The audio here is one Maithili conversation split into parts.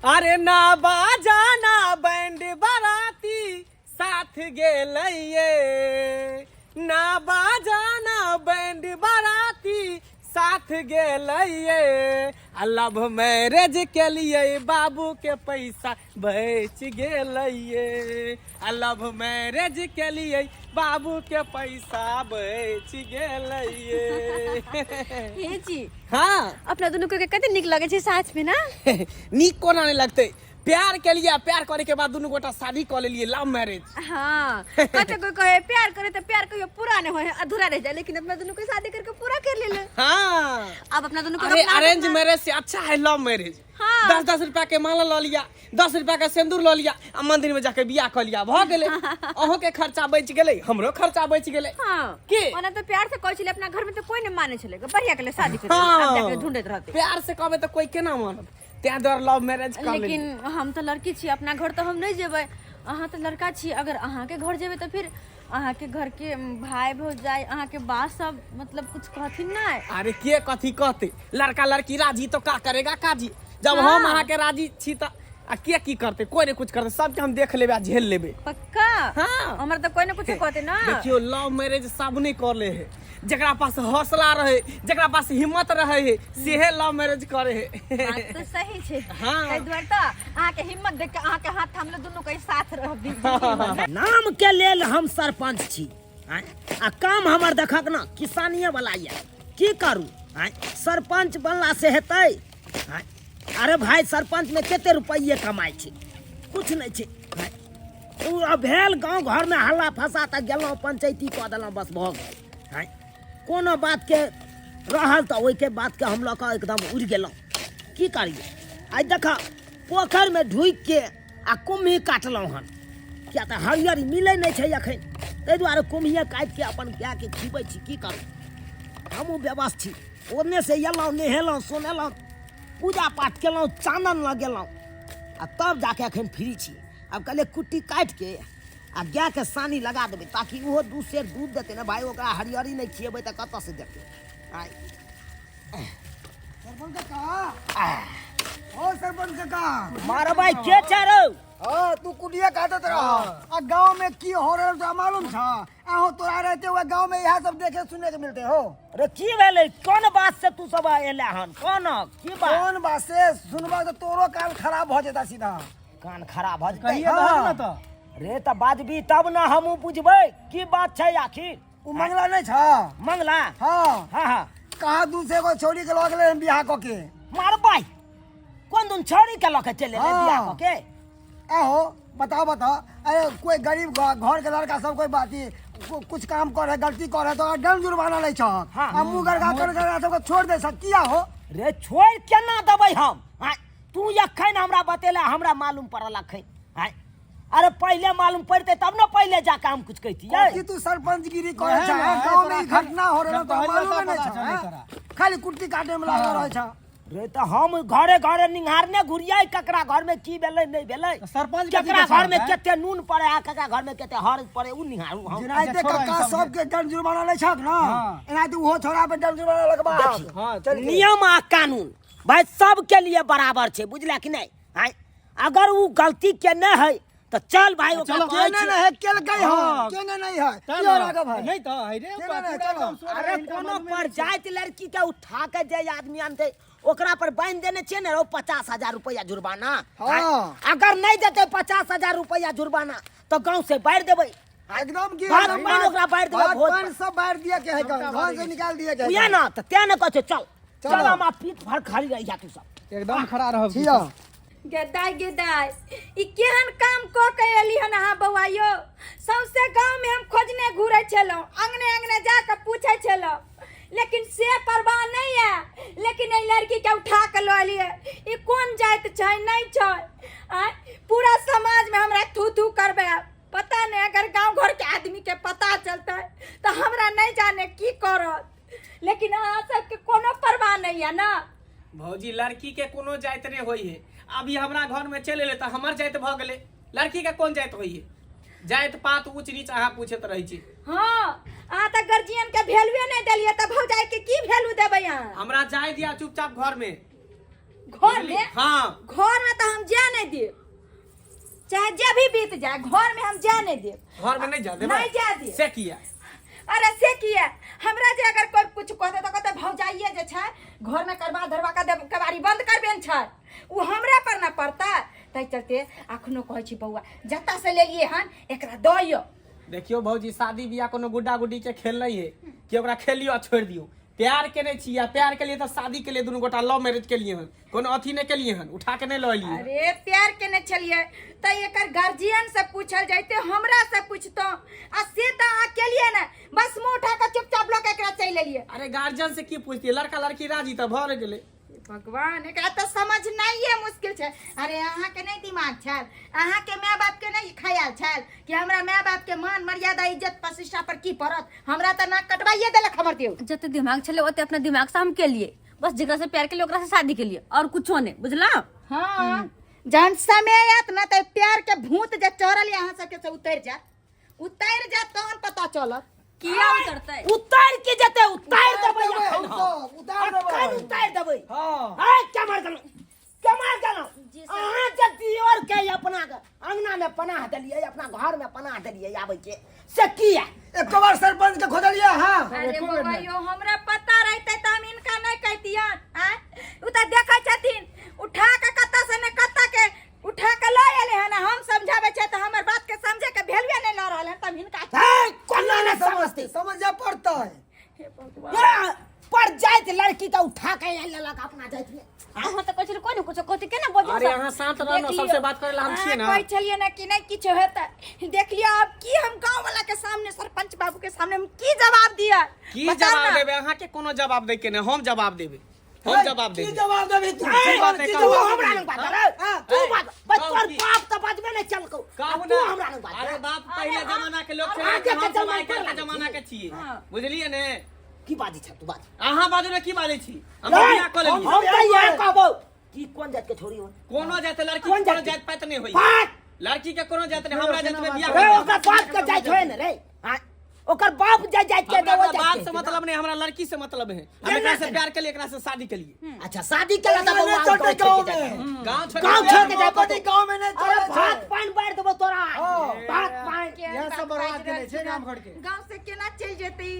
अरे ना बाजाना बैंड बाराती साथ गेलैये, ना बाजाना बैंड बाराती साथ गेलैये, आ लव मैरिज के लिए बाबू के पैसा बच गेलैये, आ लव मैरिज के लिए बाबू के पैसा बच गेलैये। हे जी। हाँ। अपना दुनू के कते नीक लगे छै साथ में ना? नीक कोना नहीं लगते, प्यार के लिए, प्यार करे के बाद दुनू गोटा शादी कर लेलिए, लव मैरिज। हाँ, कते कोई कहे प्यार करे तो प्यार कहियो पूरा नहीं होए, अधूरा रह जाए, लेकिन अपना दुनू के शादी करके पूरा कर लेले। हाँ। अब अपना दुनू के अरे अपना अरेंज अपना- मैरिज से अच्छा है लव मैरिज। हाँ। 10-10 रुपया के माला ल लिया, 10 रुपया के सिंदूर ल लिया, आ मंदिर में जाके बियाह कर लिया, भ गेलै। अहों के खर्चा बचि गेलै, हमरो खर्चा बचि गेलै। हाँ। की? ओना तो प्यार से कहै छलै, अपना घर में तो कोई नहीं माने छलै, बढ़िया के लिए शादी कर, हाँ। आब जाके ढूंढैत रहतै। प्यार से कहबै तऽ कोई केना मानत, तें दुआरे लव मैरिज कर लेलियै। लेकिन हम तो लड़की छी, अपना घर तो हम नहीं जेबै, अहाँ तो लड़का छी, अगर अहाँ के घर जेबै तऽ फिर अहाँ के घर के भाई भौजाई, अहाँ के बात सब मतलब कुछ कहथिन ना? अरे के कथी कहते, लड़का लड़की राजी तो का करेगा काजी, जब हम अहाँ के राजी छी त आ के की करते, कोई नहीं कुछ करते, सबके हम देख लेबे आ झेल लेबे। पक्का? हाँ। हमरा तो कोई ना कुछ कहते ना। देखियो लव मैरिज सब नहीं कर ले है, जकरा पास हौसला रहे, जकरा पास हिम्मत रहे है, सेहे लव मैरिज करे है। बात तो सही छै। हाँ। ताहि दुआरे तऽ अहाँ के हिम्मत देख के अहाँ के हाथ थामले दुनू के साथ रहबी। नाम के लेल हम सरपंच छी, आँय? आ काम हमर देखक ना किसानिये वाला यऽ, की करू, आँय? सरपंच बनला से हेतै, आँय? अरे भाई सरपंच में कते रुपये कमाइ छै, कुछ नहि छै, आँय? ओ अब भेल गाँव घर में हल्ला फसा तऽ गेलहुँ पंचायती कऽ देलहुँ, बस भऽ गेल, आँय? कोनो बात के रहल तऽ ओहिके बात के हम लऽ कऽ एकदम उड़ि गेलहुँ, की करियै। आइ देख पोखरिमे ढुकि के आ कुम्ही काटलहुँ हन, किया तऽ हरियरी मिलै नहि छै एखन, ताहि दुआरे कुम्हिए काटिके अपन गायके खिबै छी, की करू, हमहूँ व्यवस्थ छी। ओन्ने से एलहुँ, नहेलहुँ सोनेलहुँ, पूजा पाठ केलहुँ, चानन लगेलहुँ, आ तब जाके एखन फ्री छी। आब कहलियै कुट्टी काटिके आ गायके सानी लगा देबै ताकि ओहो 2 सेर दूध देतै ने भाई, ओकरा हरियरी नहि खिएबै तऽ कतऽसँ देतै। आइ सरपंच काका, ओ सरपंच काका। मारबै के छै रौ? हाँ, तू कुटिया काटत रह। आ गांव में की हो रहल तोरा मालूम छ? आहो तोरा रहते हुए गांव में यह सब देखे सुने के मिलते हो। रे की भेलै, कोन बात से तू सब एले हन, कोन की बात? कोन बात से सुनबा तो तोरो कान खराब भ जेता सीधा। कान खराब भ जेतै? कहिए दहक ना त। रे त बाजबी तब ना हमहूँ बुझबै की बात छै आखिर। उ मंगला नहीं छ? मंगला? हाँ। हाँ, हाँ। कहाँ दूसरे को छोड़ी के लऽ गेलै हन बियाह कऽ के। मारबै कोन दुन छोड़ी के लऽ के चलि एलै हाँ। बियाह कऽ के? आहो बताओ बताओ, अरे कोई गरीब घर के लड़का सब कोई बात ही, कुछ काम करे गलती करे तो दंड जुर्माना लै छह। हाँ। आ मुँह गड़गा कर गड़गा सबके छोड़ दे सब, किया हो? रे छोड़ केना देबै हम? आँय, तू एखन हमरा बतेला, हमरा मालूम पड़ल एखन। आँय, अरे पहले मालूम पड़ते तब ना पहले जाके हम कुछ कहतियै। कथी तू सरपंचगिरी करे वएह छह? ने, गाँव में ई तोरा घटना हो रहल जब तो कहलियौ मालूम तब नहीं पता छह, चलै हाँ? तोरा। खाली कुट्टी काटे में लागल रहै छह। रे तो हम घरे घरे निहारने घुरियाई ककरा घर में की भेलै नहीं भेलै, तो सरपंच के केकरा की घर में दशा केते नून पड़े आ केकरा घर में केते हर पड़े उ निहारू हम। जेनाहिते अच्छा, छोड़ो कक्का ई सब सबके दंड जुर्माना लै छहक ना, हाँ। एनाहिते ओहो छोड़ा पे दंड जुर्माना लगबा। देखियौ, हाँ, चल के। नियम आ कानून भाई सबके लिए बराबर छै, बुझला कि नहीं? आँय, अगर उ गलती केने है तो चल भाई ओकरा चलो, कहै केने छियै। नहीं है, केलकै हन, हाँ। केने नहीं है, तैं की ना। राघव है? नहीं तो, है रे, केने पूरा नहीं, एकदम चलो। सोच अरे रहे, इनका कोनो मालूमे पर नहीं छै। जाइत लड़की के उठा के जे आदमी आनतै ओकरा पर बांधि देने छियै ने रौ 50,000 रुपया जुर्माना। हाँ। अगर नहीं देतै 50,000 रुपया जुर्माना तो गांव से बाहर देबै। एकदम की भात एकदम पानि ओकरा बाहर देबै, भात भोज पानि सब बाहर दिया के है, घर से निकाल दिया के है। उहे ना, तऽ तें ने कहै छै चल। चलो। चल हम पीठ भर खड़ी रहिया तू सब। एकदम खड़ा रहब। छिया। गेदाय गेदाय, ई केहन काम कऽ के एली हन अहाँ बौआ यौ? सौंसे गाँव में हम खोजने घुरै छलहुँ, अंगने अंगने जा कऽ पूछै छलहुँ, लेकिन से परवाह नहीं है। लेकिन एहि लड़की के उठा के लऽ एलियै, ई कोन जाति छै नहीं छै? आँय, पूरा समाज में हमरा थू थू करबै। पता नहीं अगर गाँव घर के आदमी के पता चलतै तऽ हमरा नहीं जाने की करत, लेकिन अहाँ सबके कोनो परवाह नहीं है ना। भौजी लड़की के कोनो जाति नहीं होई है, अभी हमरा घर में चलि एलै तऽ हमर जाति भऽ गेलै, लड़की के कोन जाति होई है? जाति पात ऊंच नीच अहाँ पूछैत रहै छी। हाँ, अहाँ तऽ गार्जियन के वैल्यूए नहीं देलियै तऽ भौजाई के की वैल्यू देबै अहाँ? हमरा जाय दिया चुपचाप घर में। घर में? हाँ। घर में तो हम जा नहीं देब, चाहे जे भी बीत जाए, घर में हम जा नहीं देब। घर में नहीं जा देबै? नहीं जा देब। से किया? अरे से किया, हमरा जे अगर कोई कुछ कहते तो कहते भौजाइये जे छै घर में करबा धरबा का देब, कबाड़ी बंद करबेन छै, उ हमरा पर ना पड़ता। ताहि चलते अखनो कहै छी बौआ, जतऽ से लेलिए हन एकरा दऽ। देखियो भौजी, शादी बियाह कोनो गुड्डा गुड्डी के खेल नहीं है कि ओकरा खेलियो आ छोड़ि दियो। प्यार केने छी आ प्यार के लिए तऽ शादी के लिए दुनू गोटा लव मैरिज के लिए हन, कोनो अथी नहीं के लिए हन, उठा के नहीं लऽ एलियै। अरे प्यार केने छलियै तऽ एकर गार्जियन से पूछल जैते, हमरा से पूछतो, आ से तऽ अहाँ केलियै ने, बस मुँह उठा कऽ चुपचाप लऽ के एकरा चलि एलियै। अरे गार्जियन से की पूछतियै, लड़का लड़की राजी तऽ भऽ गेलै। भगवान, एकरा तऽ समझनाइए मुश्किल छै। अरे अहाँके नहि दिमाग छल, अहाँके माय बाप के नहि ख्याल छल कि हमरा माय बाप के मान मर्यादा इज्जत प्रतिष्ठा पर की पड़त? हमरा तऽ नाक कटवाइए देलक हमर देव। जते दिमाग छलै ओते अपना दिमाग से हम केलिए, बस जेकरा से प्यार केलिए ओकरा से शादी केलिए, और कुछो नहीं, बुझला? हाँ, जहन समय आयत ने तऽ प्यार के भूत जे चढ़ल यऽ अहाँ सबके से उतरि जायत, उतरि जायत तहन पता चलत। किया उतरतै? उतार के जेतै, उतार देबै देबै अखन। हमसब, उतार देबै। अखन उतार देबै। हाँ। हाय, क्या मार गेलौं, क्या मार गेलौं? जी सर। अहाँ जे दियोर के अपना अंगना में पनाह देलियै, अपना घर में पनाह देलियै आबै के, से किया? एक बार सरपंच के खोजलियै। हाँ। अरे बौआ यो, हमरा पता रहते तऽ हम इनका नहीं कहतियन। आँय, उ तऽ देखै छथिन उठा के कतऽ से ने कतऽ के उठा के लऽ एलै हन, हम समझाबै छियै तऽ हमर बात के समझे के वैल्यूए नहि लऽ रहल हन, तब हिनका हे, कोना ने समझते? समझे पड़तै। हे भगवान। ये, पर जाइत लड़की के उठा के आनि लेलक अपना जाइत में। अहाँ तऽ कहै छलियै कोइ ने कुछो कहतै, केना बजै? अरे अहाँ शांत रहू ने, सबसे बात करे ला हम छियै अहाँ ना। कहै छलियै ने कि नहि किछो हेतै, देख लियौ आब की हम गाँव वाला के सामने, सरपंच बाबू के सामने हम की जवाब दिअ? की बताउ जवाब ना। देबै? अहाँके कोनो जवाब दै के नहि, हम जवाब देबै, हम जवाब की देबै। जवाब देबही तू? ए, बात है, की कहू। तू जवाब हमरा देबही? लग बात रे, हाँ, तू ए, बात बस, कहू तोर की? बाप तऽ बजबे नहि केलकौ, आ कहू तू ना। हमरा लग बात अरे रे। बाप पहिले जमाना के लोग छलै, आगे के हम सब जमाना आइ काल्हि के पर जमाना के छियै, हाँ। बुझलियै ने? की बाजै छ तू? बाज। अहाँ बाजू ने, की बाजै छी? हम ए, बियाह कऽ लेलियै। हम तऽ इएह कहबौ कि कोन जात के छोड़ी हो? कोनो जात लड़की कोन के कोनो जात के? जात पात नहि होई। बात लड़की के कोनो जात नहि, हमरा जात में बियाह रे होई। ओकर बाप के जात होय ने रे। हाँ, ओकर बाप जाय जात के हमरा देबो ओकरा जात बाप के। से मतलब नहीं, हमरा लड़की से मतलब है। हम केना एकरा से केना? प्यार के लिए, एकरा से शादी के लिए। अच्छा, शादी के लिए तऽ नहीं बौआ चलतै गाँव गाँव छोड़ि के में। जाय। गांव छोड़ गाँव के छोड़ के जाय मोहब्बती गाँव में नहीं अरे चलै छै। भात पानि बारि देबो तोरा। हाँ। भात पानि केहन इएह सब बात बर्बाद बाजि केने रहल छै छी गाम घर के। गाँव से केना चलि जेतै?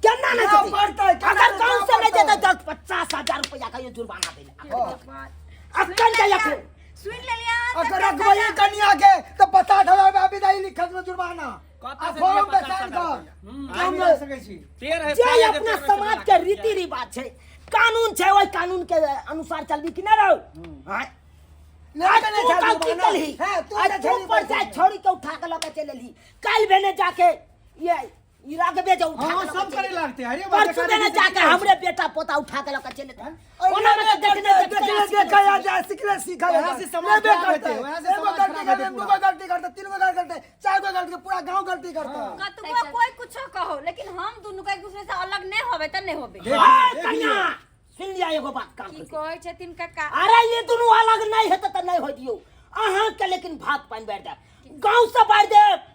केना नहि जाय जेतै? पड़तै, केना अगर नहि गाँव जाय से नहि पड़तै? जेतै तऽ 50,000 रुपया कहियो जुर्माना दै हे भगवान। अक्कल के अखन सुनि लेलियै अहाँ अगर सबके रखबै सजा। कनिया के तऽ 50,000 रुपया विदाई लिखत में जुर्माना। कतऽ आ से फॉर्म दिअ पे 50,000 साइन कर। रुपया? हम जा सकै छी। पेड़ है जे फल है, अपना पेड़ में से समाज बना के रीति रिवाज छै, कानून छै, ओहि कानून के अनुसार चलबी कि नहि रहू? आँय? ले आज के तू नहि छै काल की जुर्माना। केलही? हे, तू आज तऽ तू छेली पर पैसा। जाय छोड़ी के उठा के लऽ के चलि एलही, काल्हि भेने जाके ये ई राघवे जे उठा हाँ, के लऽ के सब चलि करे एलही। लागते। अरे परसू देने जाके हमरे बेटा पोता उठा के लऽ के चलि एतै। ओना में तऽ देखने देखने देखने देखा या जा सिखले सीखा वहाँ से समाज लेबे खराब करतै। हेतै, वहाँ से एगो समाज गलती खराब करतै, हेतै दूगो पूरा। गलती करतै, तीन गो गलती करतै, चार गो गलती, पूरा गांव गलती करतै। कतबो कोई कुछो कहो, लेकिन हम दुनू के एक दूसरे से अलग नहीं होबे त नहीं होबे। ओए कन्या, सुन लिया एगो बात कान की खोल के। कहै छथिन काका? अरे ये दुनू अलग नहीं हेतै तऽ नहीं होय दियौ अहाँ के, लेकिन भात पानि बारि देब, गाँव से बारि देब।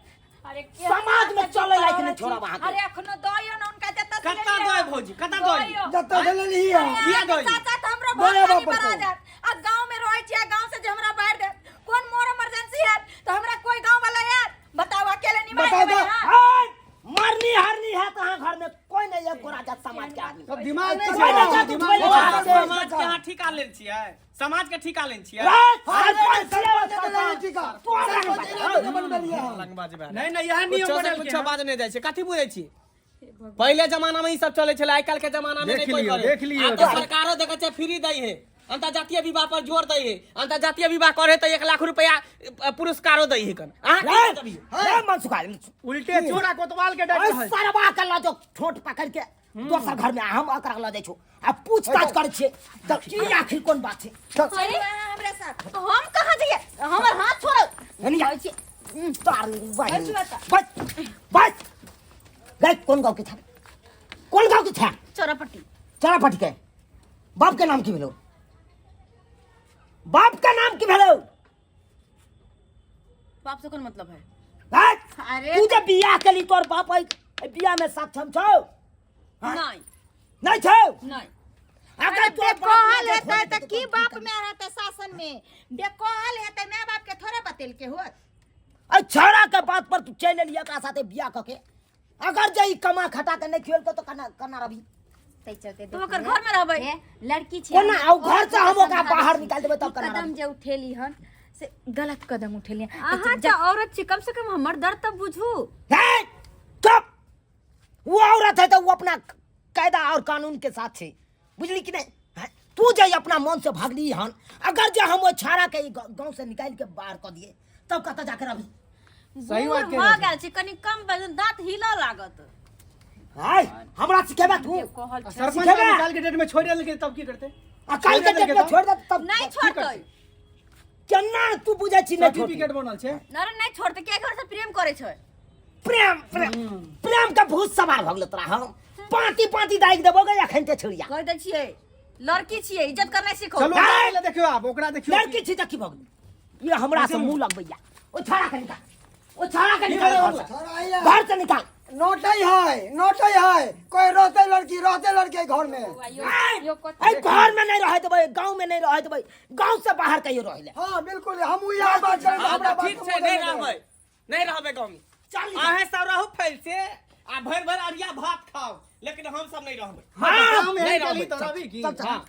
अरे समाज में चलै लायक नहि छोड़ब अहाँके। अरे अखनो दइयो ने उनका जतऽ से कत्ता लेलियै। दइ भौजी, कत्ता दइ? दइयो। जतऽ से लेलही हँ। किया दइ? चाचा तऽ हमरो दइयो बहुत बाप पानी बढ़ा को। जायत। आ गाँव में रहै छियै, गाँव से जे हमरा बाहर देत, कोन मोर इमरजेंसी हैत तऽ हमरा कोई गाँव वाला आयत? बताउ, अकेले निभाय बताउ देबै तऽ। अहाँ? ओए, मरनी हरनी है तो अहाँ घर में कोई नहीं एक गोरा जात समाज के आदमी सब दिमाग नहीं कोई नहीं छै जात दिमाग उठबै लए नहीं छै। समाज के अहाँ ठीका लेल छियै, समाज के ठीका लेल छियै। रे, सरपंच छियै, सरपंच के लेने सरपंच। ठीका। तू हमरा नहि सरपंच बाजह। एना तऽ बनबेलियै हँ। लंग बाजबै। नहीं नहीं, यह नियम कुछो से बनल कुछो बाज नहि जाइ छै, कथी बुझै छी? पहिले जमाना में ई सब चलै छलै, आइ काल्हि के जमाना में देख नहि कोई लियौ, करे। देख लियौ। आब तऽ सरकारो देखै छै फ्री दै है, अंतर्जातीय विवाह पर जोर दै है, अंतर्जातीय विवाह करे तऽ 1 लाख रुपया पुरस्कारो दै है। कन अहाँ की रे, देबियौ? रे, मनसुखा उल्टे चोरा कोतवाल के डर ओए है। सरवा के लऽ जाओ ठोट पकड़ के दोसर घर में, हम ओकरा लऽ जाइ छौ आ पूछताछ करै छियै तऽ की आखिर कोन बात छै। चलू अहाँ हमरा साथ। हम कहाँ जाइए? हमर हाथ छोड़ो। एनी आ। तार बहिन। बैठू एतऽ। बस बस गए, कोन गाँव के था, कोन गाँव के था? चोरापट्टी। चरापट्टी के। बाप के नाम की भेलो? बाप के नाम की भेलो? बाप से कोन मतलब है? हट! अरे तू जब बियाह केली तोर बाप एहि बियाह में सक्षम छौ? हाँ? नहीं। नहीं छौ? नहीं। अगर तोर बाप बेकहल माय हेतै के तऽ खोजतै की तो बाप माय रहतै शासन में? बेकहल हेतै, माय बाप के थोड़े बतेलके होत। अरे छौड़ा के बात पर तू चलि एलियै एकरा साथे बियाह कऽ के। अगर जे ई कमा खटा के नहि खिएलकौ तऽ कना कना रहबी? तै चलते तो ओकर घर में रहबै। हे, लड़की छै। कोना आउ घर से हम ओकरा समझाबै बाहर छी। निकालि देबै तब ई केना कदम रहबी? जे उठेली हन से गलत कदम उठेली हन। अहाँ तऽ औरत छी, कम से कम हमर दर्द तऽ बुझू। हे चुप! वो औरत है तो वो अपना कायदा और कानून के साथ छै, बुझली कि नहीं? हैं? तू जे अपना मन से भागली हन, अगर जे हम ओहि छाड़ा के ई गाँव से निकालि के बाहर कऽ दिए तब कतऽ जाके रहबी? सही बूढ़ बात कहि भऽ रहल गेल छी, कनि कम बाजू, दाँत हिलऽ लागत। हाय, हमरा सिखेबा तू? कहल छै। सरपंच सिखेबा? काल के डेट में छोड़ देलकै तब की करते? आ काल्हि के डेट में छोड़ दे तब? नहि छोड़तै। केना तू बुझै छी नहि छोड़तै? सर्टिफिकेट बनल छै। अरे नहि छोड़तै, किया घर से प्रेम करै छै। प्रेम प्रेम प्रेम के भूत सवार भऽ गेल तोरा। हम पाँती पाँती दागि देबो गे अखन ते छुड़िया। कहि दै छियै, लड़की छियै, इज्जत करनाइ सीखो। चलू, हे! ओकरा देखियौ, आब ओकरा देखियौ। लड़की छी तऽ की भऽ गेल? ये हमरा से मुंह लगबैया। ओ छाड़ा के निकाल, ओ छाड़ा के निकाल घर से। छोड़ा आइया। घर से निकाल। नोटै है, नोटै है कोई। रहते लड़की, रहते लड़के घर में। ऐ घर में नहीं रहे देबै, गांव में नहीं रहे देबै, गांव से बाहर कहियो रहे ले। हाँ बिल्कुल, हम इएह बात करब। हाँ, हमरा तऽ बात ठीक छै, नहीं रहबै, नहीं रहबै गाँव में। चल। अहें सब रहू फैल से आ भरि भरि अरिया भात खाओ, लेकिन हम सब नहीं रहबै। हाँ, गाँव में नहीं एहन केली रहबै। तऽ रहबी की? चल, चल। हाँ।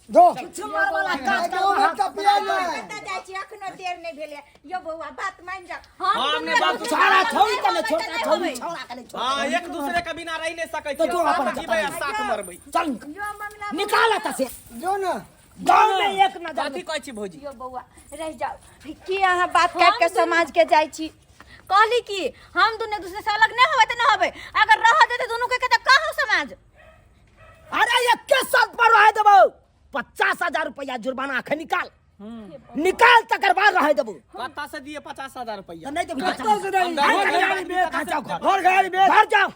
जो छुमार वाला काज गाँव में टपिया जाए। कतऽ जाइ छी? अखनो देर नहि भेलै यौ बौआ, बात मानि जाउ। हम हाँ, दुनू नहि एक बात दूसरे छाड़ा से छौड़ी अलग के नहीं नहि छोड़ता, होबै, छौड़ी तऽ छौड़ा के नहीं छोड़ता। हाँ, एक दूसरे के बिना रह नहीं सकै तो छी। जो अपन साथ जीबै आ साथ मरबै। चल। यो मंगला। निकाल एतऽ से। जो ना। गांव में एक नजर कथी कहै छी भौजी? यो बौआ, रहि जाउ। की अहाँ बात काटि कऽ समाज के जाइ छी? कहली कि हम दुनू एक दूसरे से अलग नहि होबै तऽ नहि होबै। अगर रह देतै दुनू के तऽ कहू समाज? अरे एके साथ पर रहे देबो, 50,000 रुपया जुर्माना अखन निकाल, निकाल, तकर बाद रहे देबो। कत्ता से दिए 50,000 रुपया? तऽ नहीं देबी? कत्ता से देबी? घर घराड़ी बेच, घर जाओ, घर घर घराड़ी बेच। घर जाओ।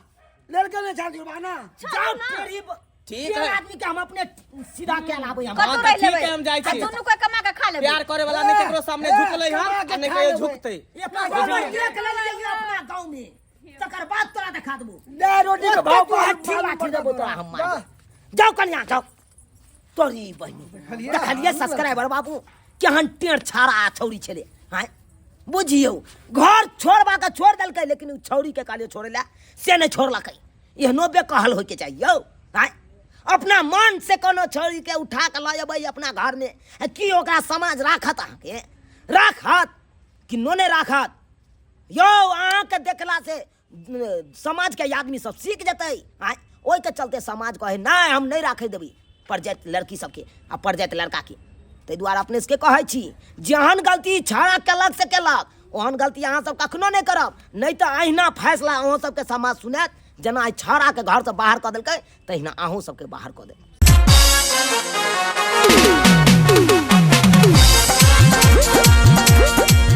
लड़के ने छाल जुर्माना। जाओ गरीब। ठीक ठीक है। आदमी के हम अपने सीधा के लाबै हम। कतौ हाँ, तऽ रहि ठीक लेबै है, हम जाइ आ छी। दुनू के कमा के खा लेबै। प्यार करे वाला नहीं केकरो सामने झुकलै हन कमा के आ नहीं खा कहियो लेबै। झुकतै। एक देख लेलियै अपना गाँव में, तकर बाद तोरा देखा देबो। दे रोटी के भाव तू हट्ठी लाठी देबो तोरा हम मार। जाओ कन्या जाओ। तोरी बहिनी, देखलियै सब्सक्राइबर बाबू, केहन टेढ़ छाड़ा आ छौड़ी छलै? आँय बुझियौ, घर छोड़बा के छोड़ देलकै, लेकिन उ छौड़ी के कहलियै छोड़ै लए, से नहि छोड़लकै। एहनो बेकहल होइके चाही यौ? आँय, अपना मन से कोनो छौड़ी के उठा के लऽ अबै अपना घरमे, आ की ओकरा समाज राखत? अहाँके राखत कि नो नहि राखत यौ? अहाँके देखला से समाजके आदमी सब सीख जेतै। आँय, ओहिके चलते समाज कहै नहि, हम नहि राखै देबै परजाति लड़की सबके आ परजाति लड़काके। ताहि दुआरे अपने सबके कहै छी, जेहन गलती छाड़ा केलक से केलक, ओहन गलती अहाँ सब कखनो नहि करब, नहि तऽ अहिना फैसला अहूँ सबके समाज सुनायत। जेना आइ छाड़ाके घरसँ बाहर कऽ देलकै, तहिना अहूँ सबके बाहर कऽ देत।